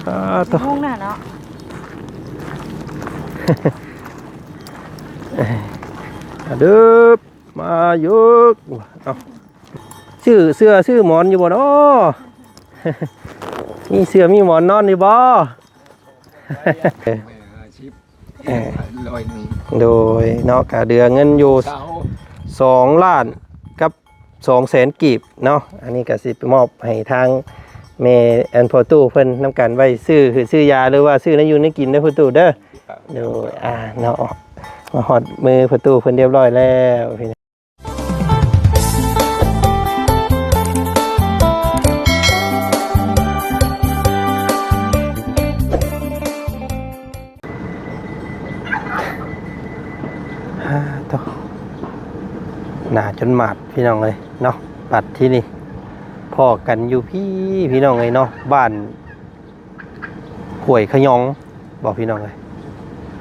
ອ່າ ໂຕ ງງນະເນາະ ອາ ເດີບ ມາຢູ່ ເອົາ ຊື້ເສື້ອຊື້ໝອນຢູ່ບໍ່ນໍ? ມີເສື້ອມີໝອນນອນຢູ່ບໍ່? ເອີ ຮ້ອຍໜຶ່ງ ໂດຍເນາະ ກະເຫຼືອເງິນຢູ່ສອງລ້ານກັບສອງແສນກີບເນາະ. ອັນນີ້ກະຊິໄປມອບໃຫ້ທາງແມ່ອັນພໍ່ຕູ້ເພິ່ນນຳກັນ ໄວ້ຊື້ ຊື້ຢາ ຫຼືວ່າຊື້ແນວຢູ່ແນວກິນເດີພໍ່ຕູ້ເດີ. ໂດຍ ອ່າ ເນາະ ມາຮອດມືພໍ່ຕູ້ເພິ່ນຮຽບຮ້ອຍແລ້ວ. ໂທ້ ໜາຈົນໝາດພີ່ນ້ອງເອີຍເນາະ. ບັດທີນີ້ພໍ້ກັນຢູ່ພີ້ ພີ່ນ້ອງເອີຍເນາະ ບ້ານ ຫ້ວຍຂະຫຍອງບໍພີ່ນ້ອງເອີຍ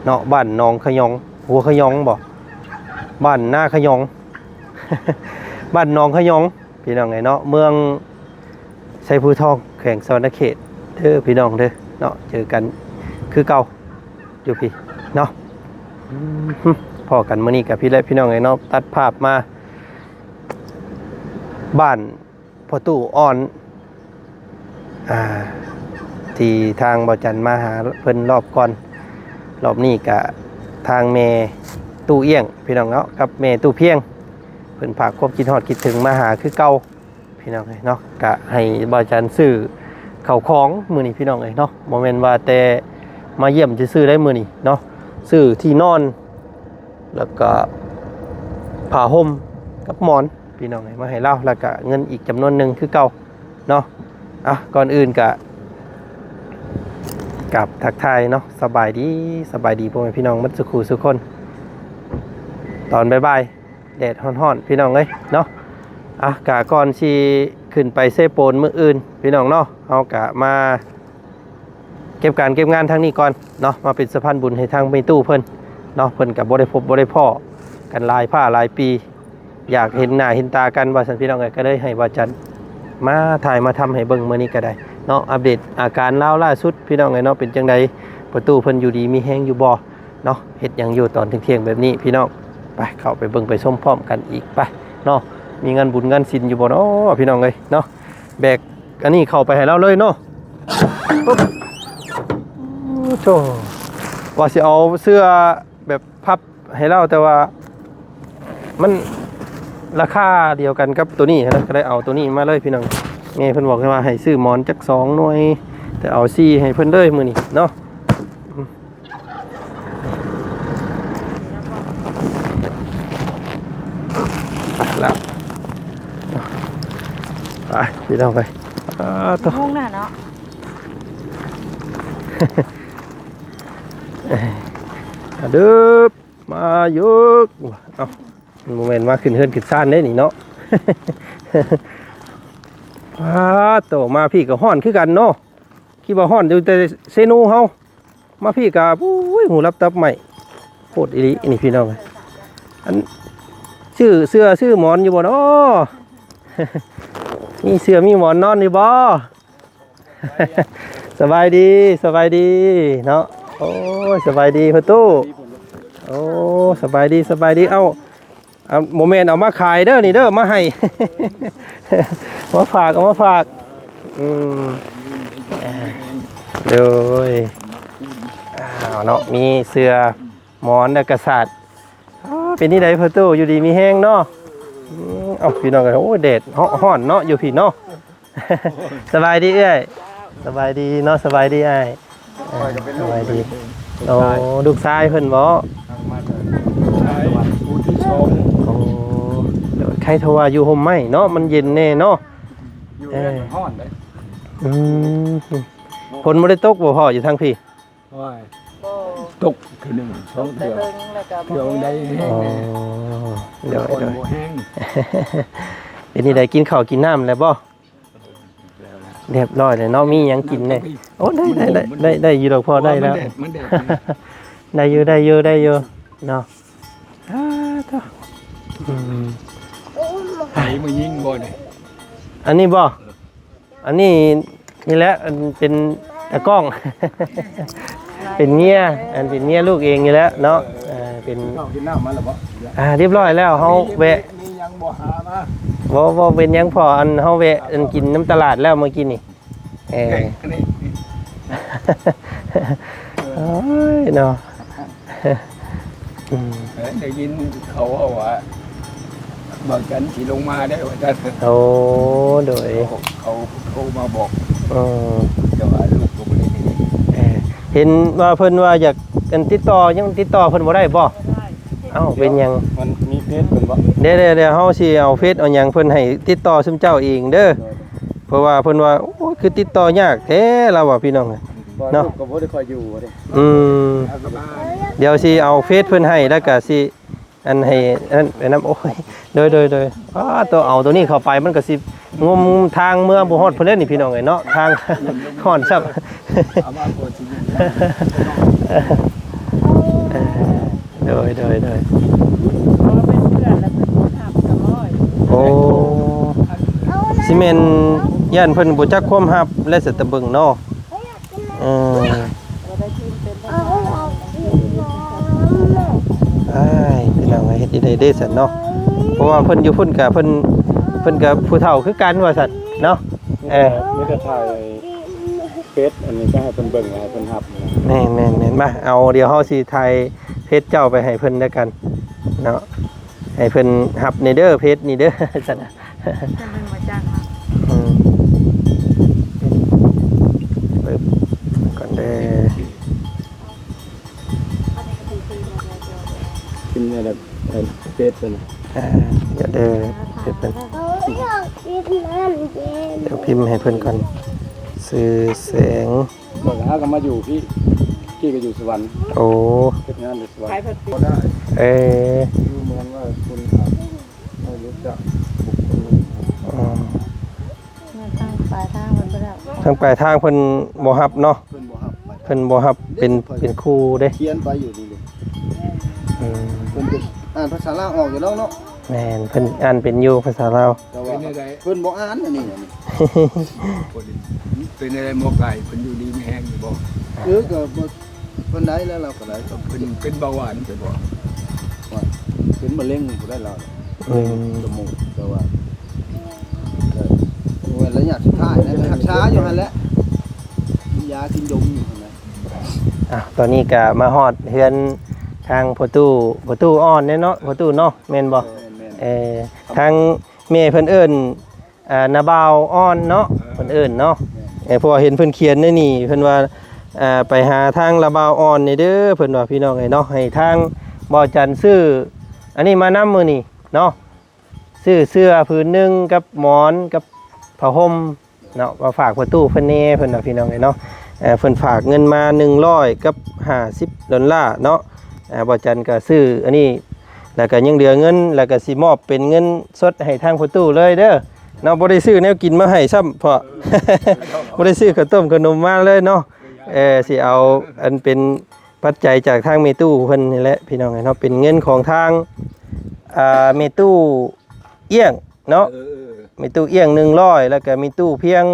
ເນາະ ບ້ານໜອງຂະຫຍອງ ຫົວຂະຫຍອງບໍ ບ້ານນາຂະຫຍອງ ບ້ານໜອງຂະຫຍອງພີ່ນ້ອງເອີຍເນາະ ເມືອງໄຊພູທອງ ແຂວງສະຫວັນນະເຂດເດີພີ່ນ້ອງເດີເນາະ. ເຈີກັນຄືເກົ່າຢູ່ພີ້ເນາະ ອືມ ພໍ້ກັນມື້ນີ້ກະພີ້ແຫຼະພີ່ນ້ອງເອີຍເນາະ. ຕັດພາບມາບ້ານ ພໍ່ຕູ້ອ່ອນ ອ່າ ທີ່ທາງບ່າວຈັນມາຫາເພິ່ນລອບກ່ອນ ລອບນີ້ກະທາງແມ່ຕູ້ອຽງພີ່ນ້ອງເນາະ ກັບແມ່ຕູ້ພຽງ ເພິ່ນພາຄວາມຄິດຮອດຄິດເຖິງມາຫາຄືເກົ່າພີ່ນ້ອງເອີຍເນາະ. ກະໃຫ້ບ່າວຈັນຊື້ເຂົ້າຂອງມື້ນີ້ພີ່ນ້ອງເອີຍເນາະ ບໍ່ແມ່ນວ່າແຕ່ມາຢ້ຽມຊື່ໆໄດ໋ມື້ນີ້ເນາະ ຊື້ທີ່ນອນ ແລ້ວກະຜ້າຫົ່ມກັບໝອນ ພີ່ນ້ອງເອີຍ ມາໃຫ້ລາວ ແລ້ວກະເງິນອີກຈຳນວນໜຶ່ງຄືເກົ່າເນາະ. ອ່ະ ກ່ອນອື່ນກະກາບທັກທາຍເນາະ ສະບາຍດີ ສະບາຍດີພໍ່ແມ່ພີ່ນ້ອງໝົດສູ່ຄູ່ສູ່ຄົນ ຕອນບ່າຍໆ ແດດຮ້ອນໆ ພີ່ນ້ອງເອີຍເນາະ. ອ່ະ ກະກ່ອນຊິຂຶ້ນໄປເຊໂປນມື້ອື່ນ ພີ່ນ້ອງເນາະ ເຮົາກະມາ ເກັບການເກັບງານທາງນີ້ກ່ອນເນາະ ມາເປັນສະພານບຸນໃຫ້ທາງແມ່ຕູ້ເພິ່ນເນາະ. ເພິ່ນກະບໍ່ໄດ້ພົບບໍ່ໄດ້ພໍ້ກັນຫຼາຍພາຫຼາຍປີ ຢາກເຫັນໜ້າເຫັນຕາກັນວ່າຊັ້ນ ພີ່ນ້ອງເອີຍ. ກະເລີຍໃຫ້ບ່າວຈັນມາຖ່າຍມາທຳໃຫ້ເບິ່ງມື້ນີ້ກະໄດ້ເນາະ ອັບເດດອາການລາວລ່າສຸດ ພີ່ນ້ອງເອີຍເນາະ ເປັນຈັ່ງໃດ ພໍ່ຕູ້ເພິ່ນຢູ່ດີມີແຮງຢູ່ບໍ່ເນາະ ເຮັດຫຍັງຢູ່ຕອນທ່ຽງໆແບບນີ້ ພີ່ນ້ອງ. ໄປ ເຂົ້າໄປເບິ່ງໄປຊົມພ້ອມກັນອີກ ໄປເນາະ. ມີງານບຸນງານສິນຢູ່ບໍ່ເນາະ ພີ່ນ້ອງເອີຍເນາະ. ແບກ ອັນນີ້ເຂົ້າໄປໃຫ້ລາວເລີຍເນາະ. ໂອ້ໂຫ ວ່າຊິເອົາເສື້ອແບບພັບໃຫ້ລາວ ແຕ່ວ່າມັນລາຄາດຽວກັນກັບໂຕນີ້ນະ ກະໄດ້ເອົາໂຕນີ້ມາເລີຍພີ່ນ້ອງ. ແມ່ເພິ່ນບອກວ່າໃຫ້ຊື້ໝອນຈັກສອງໜ່ວຍ ແຕ່ເອົາສີ່ໃຫ້ເພິ່ນເລີຍມື້ນີ້ເນາະ. ໄປແລ້ວ ໄປພີ່ນ້ອງເອີຍ. ອ່າ ໂຕ ງງນະເນາະ ເດີບ ມາຢູ່. ເອົ້າ ບໍ່ແມ່ນມາຂຶ້ນເຮືອນຂຶ້ນຊານເດ້ນີ້ເນາະ. ອ່າ ໂຕ ມາພີ້ກະຮ້ອນຄືກັນເນາະ. ຄິດວ່າຮ້ອນຢູ່ແຕ່ເຊໂນເຮົາ ມາພີ້ກະ ໂອ້ຍ ຫູຫຼັບຕັບໄໝ້ ໂພດອີ່ຫຼີນີ້ພີ່ນ້ອງ. ອັນ ຊື້ເສື້ອຊື້ໝອນຢູ່ບໍ່ນໍ? ມີເສື້ອມີໝອນນອນຢູ່ບໍ່? ສະບາຍດີ ສະບາຍດີເນາະ. ໂອ້ຍ ສະບາຍດີພໍ່ຕູ້. ໂອ້ ສະບາຍດີ ສະບາຍດີ. ເອົ້າ ອ່າ ບໍ່ແມ່ນເອົາມາຂາຍເດີນີ້ເດີ ມາໃຫ້ ມາຝາກ ເອົາມາຝາກ. ອືມ ໂດຍ ອ້າວເນາະ ມີເສື້ອໝອນ ແລ້ວກະສາດ. ອໍ ເປັນຈັ່ງໃດພໍ່ຕູ້ ຢູ່ດີມີແຮງເນາະ? ອືມ ເອົ້າ ພີ່ນ້ອງເອີຍ ໂອ້ຍ ແດດ ຮ້ອນເນາະ ຢູ່ພີ້ເນາະ. ສະບາຍດີເອື້ອຍ. ສະບາຍດີເນາະ ສະບາຍດີອ້າຍ. ເອີ ສະບາຍດີ. ໂອ້ ລູກຊາຍເພິ່ນບໍ? ຜູ້ທີສອງ. ໂອ້ ໂດຍ ໃຄເທົ່າວ່າຢູ່ຮົ່ມໄມ້ເນາະ ມັນເຢັນແດ່ເນາະ. ຢູ່ເຮືອນມັນຮ້ອນເດ້. ອືມ ຝົນບໍ່ໄດ້ຕົກບໍ່ພໍ່ ຢູ່ທາງພີ້? ໂອ້ຍ ບໍ່ ຕົກເທື່ອໜຶ່ງສອງເທື່ອ ແຕ່ເທິງແລ້ວກໍ ເທື່ອໃດແຮງແດ່. ອໍ ໂດຍ ແຕ່ກ່ອນ ໂດຍ ບໍ່ແຮງ. ເປັນຈັ່ງໃດ ກິນເຂົ້າກິນນ້ຳແລ້ວບໍ່? ແລ້ວ ແລ້ວ ຮຽບຮ້ອຍແລ້ວເນາະ. ມີຫຍັງກິນແດ່? ໂອ້ ໄດ້ ໄດ້ ໄດ້ ໄດ້ຢູ່ດອກພໍ່ ໄດ້ແລ້ວ. ມັນແດດ ມັນແດດ ໄດ້ຢູ່ ໄດ້ຢູ່ ໄດ້ຢູ່ເນາະ. ອ້າ ໂທ້ ອືມ ໃຜມາຍິງບໍ່ນີ້? ອັນນີ້ບໍ່? ອັນນີ້ ນີ້ແຫຼະ ອັນເປັນ ຕາກ້ອງ ເປັນເມຍ ອັນເປັນເມຍລູກເອງນີ້ແຫຼະເນາະ. ເອີ ເປັນ ກິນເຂົ້າກິນນ້ຳມາແລ້ວບໍ່? ອ່າ ຮຽບຮ້ອຍແລ້ວ ເຮົາແວະ ມີຫຍັງບໍ່ຫາມາ? ບໍ່ ບໍ່ເປັນຫຍັງພໍ່ ອັນເຮົາແວະ ອັນກິນນຳຕະຫຼາດແລ້ວມື້ກີ້ນີ້. ເອີ ໂອ້ຍເນາະ ອືມ ເອີ ໄດ້ຍິນເຂົາເວົ້າວ່າ ບ່າວຈັນຊິລົງມາໄດ້ວ່າຊັ້ນ. ໂອ້ ໂດຍ ເຂົາ ເຂົາໂທມາບອກ. ເອີ ແຕ່ວ່າລູກກໍບໍ່ໄດ້ເຮັດ. ເອີ ເຫັນວ່າເພິ່ນວ່າຢາກ ອັນ ຕິດຕໍ່ ຍັງຕິດຕໍ່ເພິ່ນບໍ່ໄດ້ບໍ່? ບໍ່ໄດ້. ເອົ້າ ເປັນຫຍັງ? ມັນມີເຟສເພິ່ນບໍ່? ເດ ເດ ເດ ເຮົາຊິເອົາເຟສເອົາຫຍັງເພິ່ນໃຫ້ຕິດຕໍ່ຊຸມເຈົ້າເອງເດີ. ໂດຍ ເພາະວ່າເພິ່ນວ່າ ໂອ້ຍ ຄືຕິດຕໍ່ຍາກແທ້ ລາວວ່າ ພີ່ນ້ອງເນາະ. ກໍບໍ່ໄດ້ຄ່ອຍຢູ່ເດ້. ອືມ ດຽວຊິເອົາເຟສເພິ່ນໃຫ້ ແລ້ວກະຊິ ອັນ ໃຫ້ອັນນັ້ນໄປນຳ. ໂອ້ຍ ໂດຍ ໂດຍ ໂດຍ. ອ້າ ໂຕ ເອົາໂຕນີ້ເຂົ້າໄປ ມັນກະຊິ ງົມທາງເມືອບໍ່ຮອດພຸ້ນແຫຼະນີ້ ພີ່ນ້ອງເອີຍເນາະ ທາງຮ້ອນຊ້ຳ. ເອົາມາໂພດຊິຢູ່ ເອີ ໂດຍ ໂດຍ ໂດຍ. ເພາະວ່າເປັນເພື່ອນແລ້ວເພິ່ນບໍ່ຮັບກໍຮ້ອຍ. ໂອ້ ຊິແມ່ນຢ້ານເພິ່ນບໍ່ຈັກຄວາມຮັບແລະ ສະຕະເບິ່ງເນາະ. ເອີ ອ້າຍ ພີ່ນ້ອງເອີຍ ເຮັດຈັ່ງໃດເດ້ຊັ້ນເນາະ ເພາະວ່າເພິ່ນຢູ່ພຸ້ນກະເພິ່ນ ເພິ່ນກະຜູ້ເຖົ້າຄືກັນວ່າຊັ້ນເນາະ. ເອີ ມີແຕ່ຖ່າຍເຟສອັນນີ້ໄປໃຫ້ເພິ່ນເບິ່ງ ໃຫ້ເພິ່ນຮັບ. ແມ່ນໆໆ ມາ ເອົາ ດຽວເຮົາຊິຖ່າຍເຟສເຈົ້າໄປໃຫ້ເພິ່ນແລ້ວກັນເນາະ ໃຫ້ເພິ່ນຮັບແດ່ເດີ ເຟສນີ້ເດີ ຊັ້ນ. ເພິ່ນບໍ່ຈັກເນາະ. ອືມ ປຶບ ກ່ອນເດີ ພິມໃນເຟສເພິ່ນ. ອ່າ ດຽວເດີ ເຟສເພິ່ນ ດຽວພິມໃຫ້ເພິ່ນກ່ອນ ຊື່ແສງ. ເຮົາກໍມາຢູ່ພີ້ ກີ້ກໍຢູ່ສະຫວັນ. ໂອ້ ເຮັດງານຢູ່ສະຫວັນ. ເອີ ຢູ່ເມືອງວ່າຄຸນ ເຮົາຮູ້ຈັກບຸກຄົນ. ອືມ ທາງປາຍທາງເພິ່ນບໍ່ໄດ້ ທາງປາຍທາງເພິ່ນບໍ່ຮັບເນາະ. ເພິ່ນບໍ່ຮັບ ເພິ່ນບໍ່ຮັບເປັນ ເປັນຄູເດ້. ຂຽນໄປຢູ່ນີ້ເດ້. ອືມ ເພິ່ນເປັນ ອ່ານພາສາລາວອອກຢູ່ດອກເນາະ. ແມ່ນ ເພິ່ນອ່ານເປັນຢູ່ພາສາລາວ ແຕ່ວ່າເພິ່ນບໍ່ອ່ານອັນນີ້. ເປັນໄດ້ໝໍໄກ່ ເພິ່ນຢູ່ດີມີແຮງຢູ່ບໍ່? ເອີ ກໍບໍ່ປານໃດແລ້ວ ລາວກໍໄດ້. ເພິ່ນເປັນເບົາຫວານຢູ່ບໍ່? ວ່າເປັນມະເຮັງຜູ້ໃດລາວ. ອືມ ຈະມູກ ແຕ່ວ່າ ເອີ ໂອ້ຍ ໄລຍະສຸດທ້າຍນະ ກໍຮັກສາຢູ່ຫັ້ນແຫຼະ ກິນຢາກິນຢົມຢູ່ຫັ້ນນະ. ອ່ະ ຕອນນີ້ກໍມາຮອດເຮືອນທາງພໍ່ຕູ້ ພໍ່ຕູ້ອ່ອນເດ້ເນາະ ພໍ່ຕູ້ເນາະ ແມ່ນບໍ່? ເອີ ແມ່ນໆ ເອີ ທາງແມ່ເພິ່ນເອີ້ນ ອ່າ ນ້າບ່າວອ່ອນເນາະ ເອີ ເພິ່ນເອີ້ນເນາະ. ເອີ ເພາະວ່າເຫັນເພິ່ນຂຽນໃນນີ້ ເພິ່ນວ່າ ອ່າ ໄປຫາທາງນ້າບ່າວອ່ອນນີ້ເດີ ເພິ່ນວ່າ ພີ່ນ້ອງເອີຍເນາະ ໃຫ້ທາງບ່າວຈັນຊື້ອັນນີ້ມານຳມື້ນີ້ເນາະ ຊື້ເສື້ອຜືນໜຶ່ງກັບໝອນກັບຜ້າຫົ່ມເນາະ ມາຝາກພໍ່ຕູ້ເພິ່ນແດ່ ເພິ່ນວ່າ ພີ່ນ້ອງເອີຍເນາະ. ເອີ ເພິ່ນຝາກເງິນມາໜຶ່ງຮ້ອຍກັບຫ້າສິບດອນລາເນາະ. ອ່າ ບ່າວຈັນກໍຊື້ອັນນີ້ ແລ້ວກໍຍັງເຫຼືອເງິນ ແລ້ວກໍຊິມອບເປັນເງິນສົດໃຫ້ທາງພໍ່ຕູ້ເລີຍເດີເນາະ. ບໍ່ໄດ້ຊື້ແນວກິນມາໃຫ້ຊ້ຳ ເພາະບໍ່ໄດ້ຊື້ເຂົ້າຕົ້ມເຂົ້າໜົມມາເລີຍເນາະ. ເອີ ຊິເອົາອັນເປັນປັດໄຈຈາກທາງແມ່ຕູ້ເພິ່ນນີ້ແຫຼະ ພີ່ນ້ອງເອີຍເນາະ ເປັນເງິນຂອງທາງ ອ່າ ແມ່ຕູ້ ອຽງເນາະ. ເອີ ແມ່ຕູ້ອຽງໜຶ່ງຮ້ອຍ ແລ້ວກໍແມ່ຕູ້ພຽງ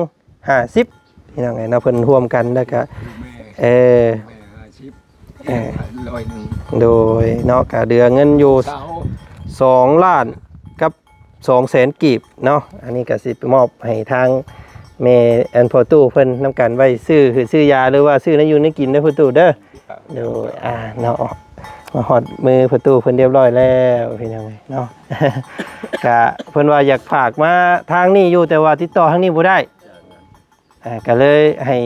ຫ້າສິບ ພີ່ນ້ອງເອີຍເນາະ ເພິ່ນຮ່ວມກັນ ແລ້ວກໍ ແມ່ ເອີ ແມ່ຫ້າສິບ ເອີ ຮ້ອຍໜຶ່ງ ໂດຍເນາະ ກໍເຫຼືອເງິນຢູ່ສອງລ້ານກັບສອງແສນກີບເນາະ. ອັນນີ້ກໍຊິໄປມອບໃຫ້ທາງແມ່ ອັນ ພໍ່ຕູ້ເພິ່ນນຳກັນ ໄວ້ຊື້ ຊື້ຢາ ຫຼືວ່າຊື້ແນວຢູ່ແນວກິນເດີພໍ່ຕູ້ເດີ. ໂດຍ ອ່າ ເນາະ ມາຮອດມືພໍ່ຕູ້ເພິ່ນຮຽບຮ້ອຍແລ້ວ ພີ່ນ້ອງເອີຍເນາະ. ກະເພິ່ນວ່າຢາກຝາກມາທາງນີ້ຢູ່ ແຕ່ວ່າຕິດຕໍ່ທາງນີ້ບໍ່ໄດ້ ອ່າ ກະເລີຍໃຫ້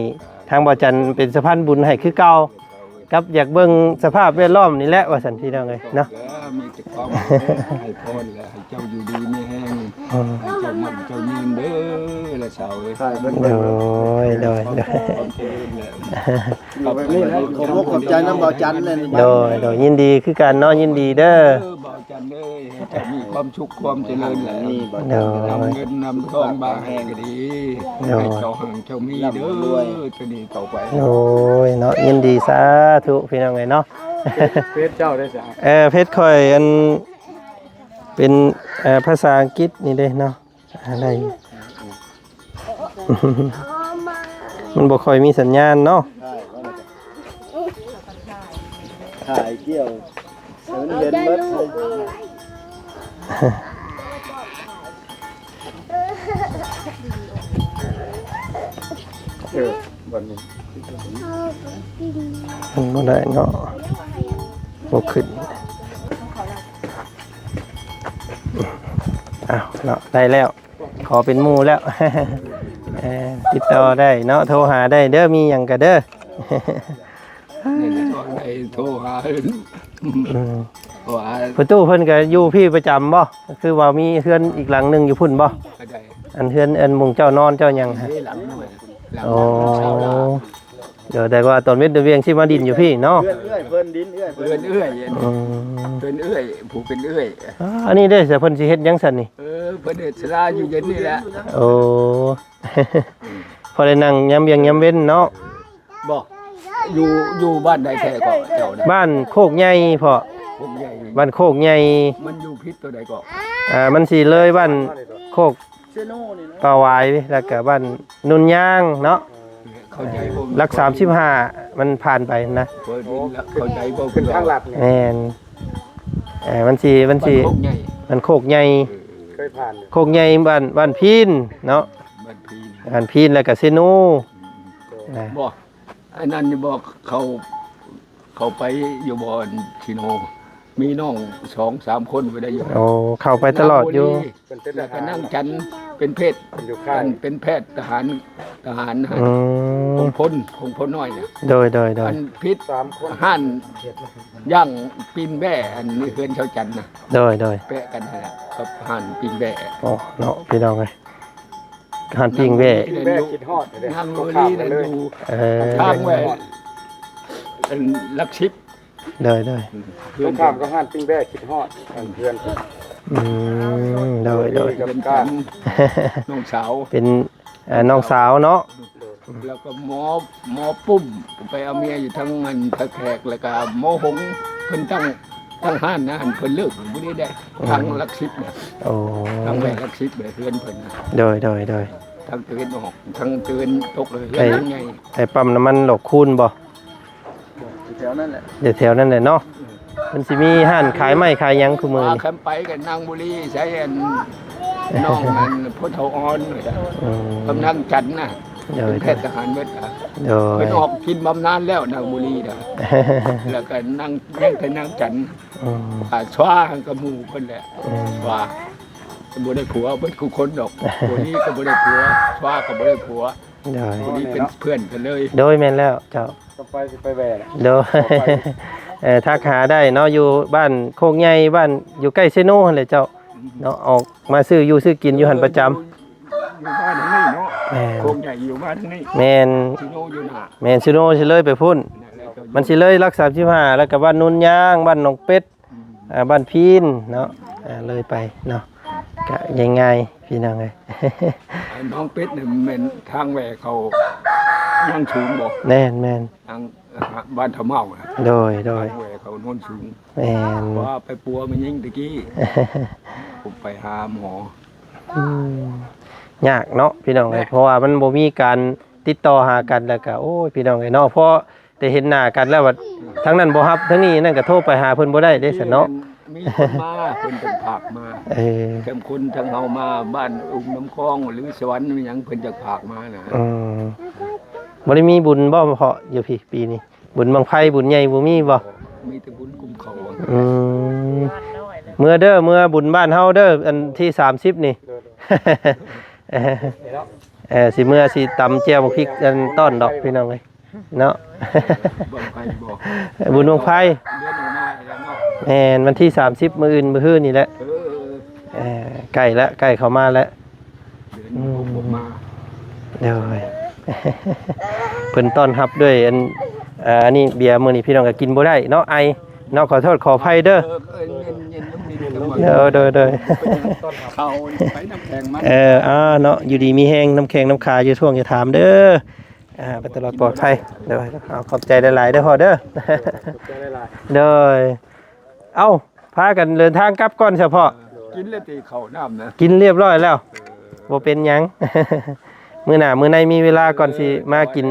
ທາງບ່າວຈັນເປັນສະພານບຸນໃຫ້ຄືເກົ່າ ກັບຢາກເບິ່ງສະພາບແວດລ້ອມນີ້ແຫຼະ ວ່າຊັ້ນ ພີ່ນ້ອງເອີຍເນາະ. ມີແຕ່ຄວາມໃຫ້ພອນແຫຼະ ໃຫ້ເຈົ້າຢູ່ດີມີແຮງ ອືມ ໃຫ້ເຈົ້າໝັ້ນເຈົ້າຍືນເດີ ລະສາວເອີຍ. ໂດຍ ໂດຍ ໂດຍ ຂອບໃຈນຳບ່າວຈັນແຫຼະ. ໂດຍ ໂດຍ ຍິນດີຄືກັນເນາະ ຍິນດີເດີ ເອີ ບ່າວຈັນເອີຍ ໃຫ້ເຈົ້າມີຄວາມສຸກຄວາມຈະເລີນແຫຼະ. ໂດຍ ນຳເງິນນຳທອງບາງແຫ່ງກໍດີ ໂດຍ ໃຫ້ເຈົ້າຮັ່ງເຈົ້າມີເດີ ຕະນີ້ຕໍ່ໄປ. ໂດຍເນາະ ຍິນດີ ສາທຸ ພີ່ນ້ອງເອີຍເນາະ. ເຟສເຈົ້າໄດ້ສະ? ເອີ ເຟສຂ້ອຍ ອັນ ເປັນ ເອີ ພາສາອັງກິດນີ້ເດ້ເນາະ. ອາ ໄດ້ ມັນບໍ່ຄ່ອຍມີສັນຍານເນາະ. ຂາຍກ່ຽວ ໃຫ້ມັນເຫັນເບິດ. ເອີ ບັດນີ້ ມັນບໍ່ໄດ້ເນາະ ບໍ່ຂຶ້ນ. ອ້າວເນາະ ໄດ້ແລ້ວ ຂໍເປັນໝູ່ແລ້ວ. ເອີ ຕິດຕໍ່ໄດ້ເນາະ ໂທຫາໄດ້ເດີ ມີຫຍັງກະເດີ. ນີ້ແຫຼະ ໄດ້ໂທຫາ ອືມ ເພາະວ່າ ພໍ່ຕູ້ເພິ່ນກະຢູ່ພີ້ປະຈຳບໍ່? ຄືວ່າມີເຮືອນອີກຫຼັງໜຶ່ງຢູ່ພຸ້ນບໍ່? ອັນເຮືອນ ອັນໝູ່ເຈົ້ານອນເຈົ້າຫຍັງ? ໂອ້ ເອີ ແຕ່ວ່າຕອນເວັນຕອນວຽງຊິມາດິນຢູ່ພີ້ເນາະ. ເຮືອນເອື້ອຍເພິ່ນ ດິນເອື້ອຍເພິ່ນ ເຮືອນເອື້ອຍ ອືມ ເຮືອນເອື້ອຍ ຜູ້ເປັນເອື້ອຍ. ອາ ອັນນີ້ເດ້ ເພິ່ນຊິເຮັດຫຍັງຊັ້ນນີ້? ເອີ ເພິ່ນເຮັດສາລາຢູ່ເຢັນນີ້ແຫຼະ. ໂອ້ ພໍໄດ້ນັ່ງຍາມວຽງຍາມເວັນເນາະ. ບໍ່ ຢູ່ ຢູ່ບ້ານໃດແທ້ກໍເຈົ້ານະ? ບ້ານໂຄກໃຫຍ່ພໍ່. ໂຄກໃຫຍ່ ບ້ານໂຄກໃຫຍ່. ມັນຢູ່ຜິດຕົວໃດກໍ? ອ່າ ມັນຊິເລີຍບ້ານໂຄກ ເຊໂນນີ້ນະ ປ່າຫວາຍ ແລ້ວກະບ້ານໂນນຍາງເນາະ. ເຂົ້າໃຈບໍ່? ຫຼັກສາມສິບຫ້າ ມັນຜ່ານໄປນະ. ເຂົ້າໃຈບໍ່? ຂຶ້ນທາງລັດນີ້. ແມ່ນ ເອີ ມັນຊິ ມັນຊິ ບ້ານໂຄກໃຫຍ່ ບ້ານໂຄກໃຫຍ່. ເອີ ເຄີຍຜ່ານຢູ່ ໂຄກໃຫຍ່ ບ້ານ ບ້ານພີນເນາະ. ບ້ານພີນ ບ້ານພີນ ແລ້ວກະເຊໂນ ອືມ ນະ. ບໍ່ ອັນນັ້ນນີ້ບໍ່ ເຂົ້າ ເຂົ້າໄປຢູ່ບໍ່ ອັນເຊໂນ? ມີນ້ອງສອງສາມຄົນໄປໄດ້ຢູ່. ໂອ້ ເຂົ້າໄປຕະຫຼອດຢູ່. ເປັນເພດ ແລ້ວກໍນາງຈັນ ເປັນເພດ ຢູ່ຄ້າຍ ອັນເປັນແພດທະຫານ ທະຫານຫັ້ນ. ອືມ ຂອງພົນ ຂອງພົນນ້ອຍນະ. ໂດຍ ໂດຍ ໂດຍ ອັນຜິດ ສາມຄົນ ຮ້ານຍ່າງປີ້ງແບ້ ອັນເຮືອນຊາວຈັນນະ. ໂດຍ ໂດຍ ແປະກັນຫັ້ນແຫຼະ ກັບຮ້ານປີ້ງແບ້. ໂອ້ ເນາະ ພີ່ນ້ອງເອີຍ ຮ້ານປີ້ງແບ້ ປີ້ງແບ້ຄິດຮອດເດ້. ນາງໂມລີນັ້ນຢູ່ ເອີ ທາງແວ່ ອັນຫຼັກສິບ. ໂດຍ ໂດຍ ອືມ ຕົງຂ້າມກັບຮ້ານປີ້ງແບ້ຄິດຮອດ ອັນເພື່ອນ. ອືມ ໂດຍ ໂດຍ ກັບການ ນ້ອງສາວ ເປັນ ເອີ ນ້ອງສາວເນາະ. ແລ້ວກໍໝໍ ໝໍປຸ້ມ ໄປເອົາເມຍຢູ່ທາງອັນທ່າແຂກ ແລ້ວກໍໝໍຫົງ ເພິ່ນຕັ້ງ ຕັ້ງຮ້ານນະ ອັນເພິ່ນເລີກບໍ່ໄດ້ໄດ້ ອືມ ທາງຫຼັກສິບນະ. ໂອ້ ທາງແມ່ນຫຼັກສິບເລີຍ ເຮືອນເພິ່ນນະ. ໂດຍ ໂດຍ ໂດຍ ທາງຕາເວັນອອກ ທາງຕາເວັນຕົກເລີຍ ເຮືອນຫຼັງໃຫຍ່. ໄອ້ປ້ຳນ້ຳມັນຫຼອກຄູນບໍ່? ຢູ່ແຖວນັ້ນແຫຼະ ຢູ່ແຖວນັ້ນແຫຼະເນາະ. ອືມ ມັນຊິມີຮ້ານຂາຍໄມ້ຂາຍຫຍັງຄູ່ມື້ນີ້. ແຄມໄປກັບນາງບຸລີ ໃຊ້ອັນ ນ້ອງອັນ ພໍ່ເຖົ້າອ່ອນ ອືມ ກຳນາງຈັນນະ. ໂດຍ ເປັນແພດທະຫານເບິດ. ໂດຍ ເພິ່ນອອກກິນບຳນານແລ້ວ ນາງບຸລີນະ. ແລ້ວກໍນາງ ຍັງແຕ່ນາງຈັນ. ອືມ ອາ ຊວາຫັ້ນກໍໝູ່ເພິ່ນແຫຼະ. ອືມ ຊວາບໍ່ໄດ້ຜົວເບິດຄູ່ຄົນດອກ. ບຸລີກໍບໍ່ໄດ້ຜົວ ຊວາກໍບໍ່ໄດ້ຜົວ. ໂດຍ ຜູ້ນີ້ເປັນເພື່ອນກັນເລີຍ. ໂດຍ ແມ່ນແລ້ວເຈົ້າ. ຕໍ່ໄປຊິໄປແວ່ແຫຼະ. ໂດຍ ເອີ ທັກຫາໄດ້ເນາະ ຢູ່ບ້ານໂຄກໃຫຍ່ ບ້ານ ຢູ່ໃກ້ເຊໂນຫັ້ນແຫຼະເຈົ້າ. ອືມ ເນາະ ອອກມາຊື້ຢູ່ຊື້ກິນຢູ່ຫັ້ນປະຈຳ. ຢູ່ ຢູ່ບ້ານທາງນີ້ເນາະ. ແມ່ນ ໂຄກໃຫຍ່ຢູ່ບ້ານທາງນີ້. ແມ່ນ ເຊໂນຢູ່ໜ້າ. ແມ່ນ ເຊໂນຊິເລີຍໄປພຸ້ນ. ນັ້ນແຫຼະ ມັນຊິເລີຍຫຼັກສາມສິບຫ້າ ແລ້ວກໍບ້ານໂນນຍາງ ບ້ານໜອງເປັດ ອືມ ອ່າ ບ້ານພີນເນາະ. ອ່າ ເລີຍໄປເນາະ ກະງ່າຍໆ ພີ່ນ້ອງເອີຍ. ໜອງເປັດນີ້ແມ່ນທາງແວ່ເຂົ້າໂນນສູງບໍ່? ແມ່ນໆ ທາງບ້ານທະເມົານະ. ໂດຍ ໂດຍ ທາງແວ່ເຂົ້າໂນນສູງ. ແມ່ນ ວ່າໄປປົວແມ່ຍິງຕະກີ້ ໄປຫາໝໍ. ອືມ ຍາກເນາະ ພີ່ນ້ອງເອີຍ ເພາະວ່າມັນບໍ່ມີການຕິດຕໍ່ຫາກັນ ແລ້ວກະ ໂອ້ຍ ພີ່ນ້ອງເອີຍເນາະ ພໍ ແຕ່ເຫັນໜ້າກັນແລ້ວ ທາງນັ້ນບໍ່ຮັບ ທາງນີ້ນັ້ນກໍໂທໄປຫາເພິ່ນບໍ່ໄດ້ເດ້ຊັ້ນເນາະ. ມີຄົນມາ ເພິ່ນເພິ່ນຝາກມາ. ເອີ ແຕ່ຄົນທາງເຮົາມາບ້ານອຸ້ມນ້ຳຄອງ ຫຼື ສະຫວັນ ມີຫຍັງ ເພິ່ນຈະຝາກມານະ. ອືມ ບໍ່ໄດ້ມີບຸນບໍ່ເພາະຢູ່ພີ້ ປີນີ້ ບຸນບັ້ງໄຟ ບຸນໃຫຍ່ບໍ່ມີບໍ່? ມີແຕ່ບຸນກຸມເຂົ້າ. ອືມ ເມືອເດີ ເມືອບຸນບ້ານເຮົາເດີ ອັນທີສາມສິບນີ້. ເອີ ຊິເມືອ ຊິຕຳແຈ່ວບັກພິກ ອັນ ຕ້ອນດອກ ພີ່ນ້ອງເອີຍ. ເນາະ ເອີ ບັ້ງໄຟບໍ່? ບຸນບັ້ງໄຟ ເດືອນໜ້ານີ້ແຫຼະເນາະ. ແມ່ນ ວັນທີສາມສິບ ມື້ອື່ນ ມື້ຮືນີ້ແຫຼະ. ເອີ ເອີ ໃກ້ແລ້ວ ໃກ້ເຂົ້າມາແລ້ວ. ເດືອນ ອືມ ຫົກ ມາ. ໂດຍ ເພິ່ນຕ້ອນຮັບດ້ວຍ ອັນ ເອີ ອັນນີ້ເບຍ ມື້ນີ້ພີ່ນ້ອງກໍກິນບໍ່ໄດ້ເນາະ ໄອເນາະ. ຂໍໂທດຂໍອະໄພເດີ. ເອີ ເອີ ເຢັນໆ ເຢັນໆ ເດີ ໂດຍ ໂດຍ ເຂົ້າໄປນ້ຳແຂງມັນ. ເອີ ອ່າ ເນາະ ຢູ່ດີມີແຮງ ນ້ຳແຂງນ້ຳຂາ ຢ່າທ້ວງຢ່າຖາມເດີ. ອ່າ ໄປຕະຫຼອດປອດໄພ. ໂດຍ ເອົາ ຂອບໃຈຫຼາຍໆເດີພໍ່ເດີ. ຂອບໃຈຫຼາຍໆ. ໂດຍ ເອົ້າ ພາກັນເດີນທາງກັບກ່ອນຊະພໍ່. ກິນແລ້ວຕິເຂົ້ານ້ຳນະ? ກິນລຽບຮ້ອຍແລ້ວ. ເອີ ບໍ່ເປັນຫຍັງ. ມື້ໜ້າມື້ໃນມີເວລາກ່ອນຊິມາກິນ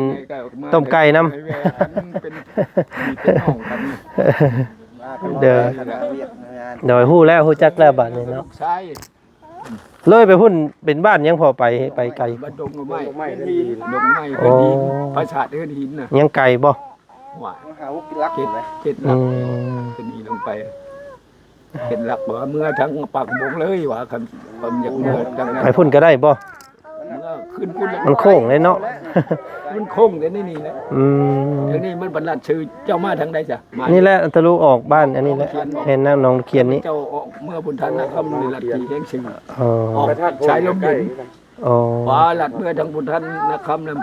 ຕົ້ມໄກ່ນຳ. ເປັນພີ່ເປັນນ້ອງກັນ. ໂດຍ ໂດຍ ຮູ້ແລ້ວ ຮູ້ຈັກແລ້ວບາດນີ້ເນາະ. ເລີຍໄປພຸ້ນເປັນບ້ານຫຍັງພໍໄປ ໄປໄກ? ບ້ານດົງໜໍ່ໄມ້ ດົງໄມ້ ໂອ້ ເຮືອນຫີນ ປາສາດເຮືອນຫີນນະ. ຍັງໄກບໍ່? ຫວາຍ ຫ້າຫົກຫຼັກ ເຈັດ ເຈັດຫຼັກ ອືມ ເປັນຫີນລົງໄປ ເຈັດຫຼັກ ວ່າເມືອທາງປາກບົງເລີຍວ່າ ຄັນ ຄັນຢາກເມືອທາງນັ້ນ ໄປພຸ້ນກໍໄດ້ບໍ່? ເມືອຂຶ້ນພຸ້ນແຫຼະ ມັນໂຄ້ງເດ້ເນາະ ມັນໂຄ້ງເດ້ ນີ້ແຫຼະ. ອືມ ທາງນີ້ມັນບັນລັດຊື່ ເຈົ້າມາທາງໃດຊະ? ມາ ນີ້ແຫຼະ ທະລຸອອກບ້ານອັນນີ້ແຫຼະ ແມ່ນນ້ຳໜອງຕະຄຽນນີ້. ເຈົ້າອອກເມືອພຸ້ນທັນນະຄຳ ນີ້ລັດທີ່ແຮງຊື່ ອໍ ອອກສາຍລົມເຢັນ. ອໍ ຂວາລັດເມືອທາງພຸ້ນທັນນະຄຳ ແລ້ວ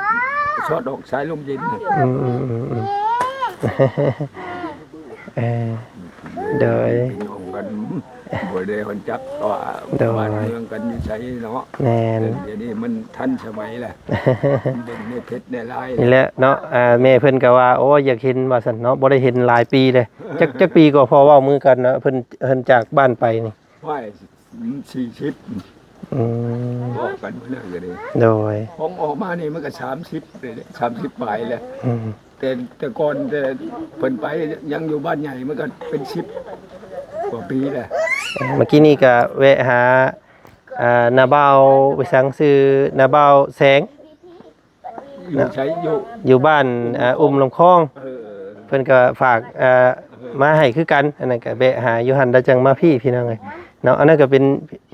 ຊອດອອກສາຍລົມເຢັນ. ອືມ ອືມ ອືມ ອືມ ເອີ ໂດຍ ພີ່ນ້ອງກັນ ບໍ່ໄດ້ຮູ້ຈັກວ່າ ໂດຍ ບ້ານເມືອງກັນຢູ່ໃສເນາະ. ແມ່ນ ດຽວນີ້ມັນທັນສະໄໝແລ້ວ ເບິ່ງໃນເຟສໃນລາຍ ນີ້ແຫຼະເນາະ. ອ່າ ແມ່ເພິ່ນກໍວ່າ ໂອ້ຍ ຢາກເຫັນວ່າຊັ້ນເນາະ ບໍ່ໄດ້ເຫັນຫຼາຍປີເລີຍ. ຈັກ ຈັກປີກໍພໍເວົ້າມື້ກັນເນາະ ເພິ່ນ ເພິ່ນຈາກບ້ານໄປນີ້? ຫວາຍ ອືມ ສີ່ສິບ ອືມ ບອກກັນມື້ນັ້ນກໍໄດ້ ໂດຍ ຂອງອອກມານີ້ມັນກໍສາມສິບເດ້ ສາມສິບປາຍແລ້ວ. ອືມ ແຕ່ ແຕ່ກ່ອນ ແຕ່ເພິ່ນໄປຍັງຢູ່ບ້ານໃຫຍ່ ມັນກໍເປັນສິບກວ່າປີແລ້ວ. ເອີ ເມື່ອກີ້ນີ້ກໍແວະຫາ ອ່າ ນ້າບ່າວ ໄປສັງຊື່ ນ້າບ່າວແສງ ຢູ່ໃສ? ຢູ່ ຢູ່ບ້ານ ອ່າ ອຸ້ມລຳຄອງ. ເອີ ເພິ່ນກໍຝາກ ອ່າ ເອີ ມາໃຫ້ຄືກັນ. ອັນນັ້ນກໍແວະຫາຢູ່ຫັ້ນ ແລ້ວຈັ່ງມາພີ້ ພີ່ນ້ອງເອີຍເນາະ. ອັນນັ້ນກໍເປັນ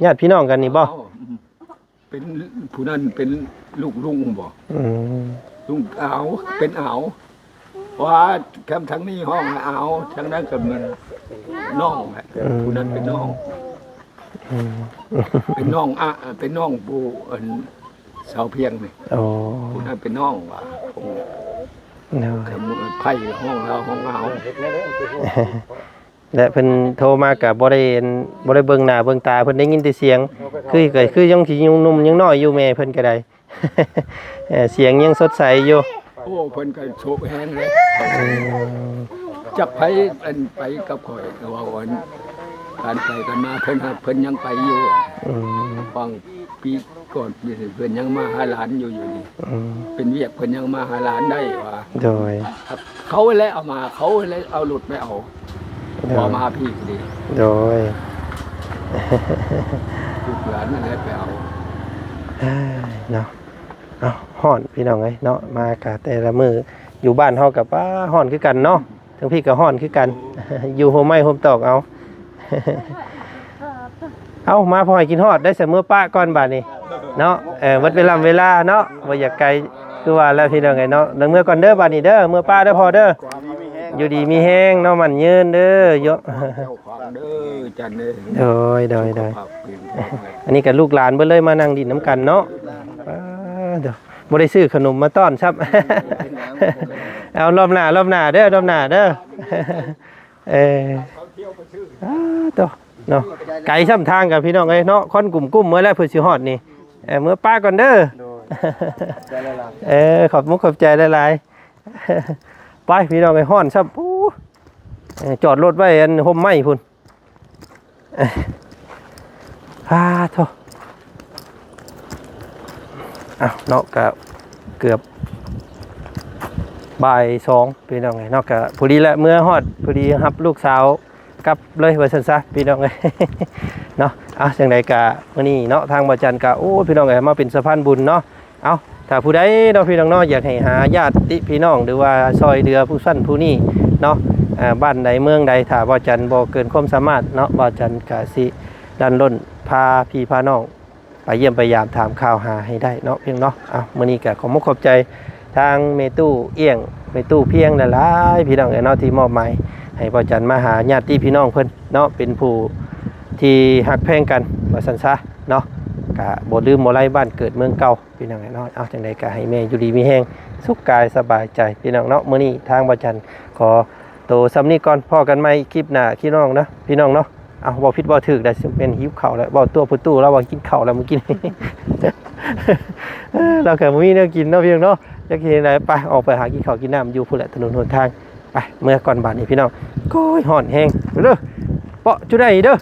ຍາດພີ່ນ້ອງກັນນີ້ບໍ່? ເປັນ ຜູ້ນັ້ນເປັນລູກລຸງບໍ່? ອືມ ລຸງອາວ ເປັນອາວ ວ່າແຄມທາງນີ້ຮ້ອງອາວ ທາງນັ້ນກໍແມ່ນນ້ອງແຫຼະ. ອືມ ຜູ້ນັ້ນເປັນນ້ອງ. ອືມ ເປັນນ້ອງອະ ເປັນນ້ອງຜູ້ອັນສາວພຽງນີ້. ອໍ ຜູ້ນັ້ນເປັນນ້ອງວ່າ ໂດຍ ໄພຮ້ອງລາວຮ້ອງອາວ. ແລະເພິ່ນໂທມາກໍບໍ່ໄດ້ ບໍ່ໄດ້ເບິ່ງໜ້າເບິ່ງຕາ ເພິ່ນໄດ້ຍິນແຕ່ສຽງ ຄື ກໍຄືຍັງຊິຍັງໜຸ່ມຍັງນ້ອຍຢູ່ ແມ່ເພິ່ນກໍໄດ້ ເອີ ສຽງຍັງສົດໃສຢູ່. ໂອ້ ເພິ່ນກໍໂຊກແຮງເດ້. ອືມ ຈັກໃຜອັນໄປກັບຂ້ອຍ ເວົ້າອັນ ການໄປກັນມາ ເພິ່ນຫາກເພິ່ນຍັງໄປຢູ່. ອືມ ບາງປີກ່ອນ ເພິ່ນຍັງມາຫາຫຼານຢູ່ ຢູ່ນີ້. ອືມ ເປັນວຽກເພິ່ນຍັງມາຫາຫຼານໄດ້ວ່າ. ໂດຍ ເຂົາແຫຼະເອົາມາ ເຂົາແຫຼະເອົາລົດໄປເອົາ. ໂດຍ ເອົາມາພີ້ກໍດີ. ໂດຍ ລູກຫຼານນັ້ນແຫຼະໄປເອົາ. ເອີ ເນາະ ເອົ້າ ຮ້ອນພີ່ນ້ອງເອີຍເນາະ ມາກະແຕ່ລະມື້ ຢູ່ບ້ານເຮົາກະ ປ້າ ຮ້ອນຄືກັນເນາະ. ທາງພີ້ກໍຮ້ອນຄືກັນ ຢູ່ໂຮມໄມ້ໂຮມຕອກເອົາ. ເອົ້າ ມາພໍໃຫ້ກິນຮອດໄດ້ ສະເມືອປະກ່ອນບາດນີ້ເນາະ. ເອີ ເບິດເວລາເວລາເນາະ ບໍ່ຢາກໄກ ຄືວ່າແລ້ວພີ່ນ້ອງເອີຍເນາະ. ເມືອກ່ອນເດີບາດນີ້ເດີ ເມືອປະເດີພໍ່ເດີ ຢູ່ດີມີແຮງເນາະ ໝັ້ນຍືນເດີ. ໂດຍ ໂດຍ ໂດຍ ອັນນີ້ກໍລູກຫຼານເບິດເລີຍ ມານັ່ງຫຼິ້ນນຳກັນເນາະ. ປ້າ ໂທ້ ບໍ່ໄດ້ຊື້ຂະໜົມມາຕ້ອນຊ້ຳ. ເອົາ ລອບໜ້າ ລອບໜ້າເດີ ລອບໜ້າເດີ. ເອີ ອ້າ ໂທ້ ເນາະ ໄກຊ້ຳທາງກັນພີ່ນ້ອງເອີຍເນາະ. ຄວັນກຸ້ມໆ ເມື່ອແລ້ວເພິ່ນຊິຮອດນີ້. ເອີ ເມືອປະກ່ອນເດີ. ໂດຍ ຂອບໃຈຫຼາຍໆ. ເອີ ຂອບມຸກຂອບໃຈຫຼາຍໆ. ໄປພີ່ນ້ອງເອີຍ ຮ້ອນຊ້ຳ. ໂອ້ ເອີ ຈອດລົດໄວ້ອັນຮົ່ມໄມ້ພຸ້ນ. ອາ ໂທ້ ເອົ້າເນາະ ກະເກືອບບ່າຍສອງພີ່ນ້ອງເອີຍເນາະ. ກະພໍດີແຫຼະ ເມືອຮອດພໍດີ ຮັບລູກສາວກັບເລີຍວ່າຊັ້ນຊະພີ່ນ້ອງເອີຍເນາະ. ເອົາ ຈັ່ງໃດກະມື້ນີ້ເນາະ ທາງບ່າວຈັນກະ ໂອ້ ພີ່ນ້ອງເອີຍ ມາເປັນສະພານບຸນເນາະ. ເອົ້າ ຖ້າຜູ້ໃດເນາະ ພີ່ນ້ອງເນາະ ຢາກໃຫ້ຫາຍາດຕິພີ່ນ້ອງ ຫຼືວ່າຊ່ອຍເຫຼືອຜູ້ຊັ້ນຜູ້ນີ້ເນາະ ອ່າ ບ້ານໃດເມືອງໃດ ຖ້າບ່າວຈັນບໍ່ເກີນຄວາມສາມາດເນາະ ບ່າວຈັນກະຊິດັນດ້ນພາພີ່ພານ້ອງໄປຢ້ຽມໄປຢາມ ຖາມຂ່າວຫາໃຫ້ໄດ້ເນາະ ພີ່ນ້ອງເນາະ. ເອົ້າ ມື້ນີ້ກະຂອບມຸກຂອບໃຈທາງແມ່ຕູ້ອຽງ ແມ່ຕູ້ພຽງຫຼາຍໆ ພີ່ນ້ອງເອີຍເນາະ ທີ່ມອບໝາຍໃຫ້ບ່າວຈັນມາຫາຍາດຕິພີ່ນ້ອງເພິ່ນເນາະ ເປັນຜູ້ທີ່ຮັກແພງກັນວ່າຊັ້ນຊະເນາະ. ກະບໍ່ລືມບໍ່ໄລບ້ານເກີດເມືອງເກົ່າ ພີ່ນ້ອງເອີຍເນາະ. ເອົາ ຈັ່ງໃດກໍໃຫ້ແມ່ຢູ່ດີມີແຮງ ສຸກກາຍສະບາຍໃຈ ພີ່ນ້ອງເນາະ. ມື້ນີ້ທາງບ່າວຈັນຂໍໂຕສ່ຳນີ້ກ່ອນ ພໍ້ກັນໃໝ່ຄລິບໜ້າ ພີ່ນ້ອງເນາະ ພີ່ນ້ອງເນາະ. ເອົາ ເວົ້າຜິດເວົ້າຖືກໄດ້ ຊິແມ່ນຫິວເຂົ້າແລ້ວ ເວົ້າຕົວະຜູ້ຕູ້ ລາວວ່າກິນເຂົ້າແລ້ວມື້ກີ້ ລາວກໍບໍ່ມີແນວກິນເນາະ ພີ່ນ້ອງເນາະ. ຈັກເຮັດຈັ່ງໃດ ໄປ ອອກໄປຫາກິນເຂົ້າກິນນ້ຳຢູ່ພຸ້ນແຫຼະ ຖະໜົນຫົນທາງ. ໄປ ເມືອກ່ອນບາດນີ້ ພີ່ນ້ອງ. ໂອ້ຍ ຮ້ອນແຮງເດີ ເປາະຈຸໄດ້ເດີ.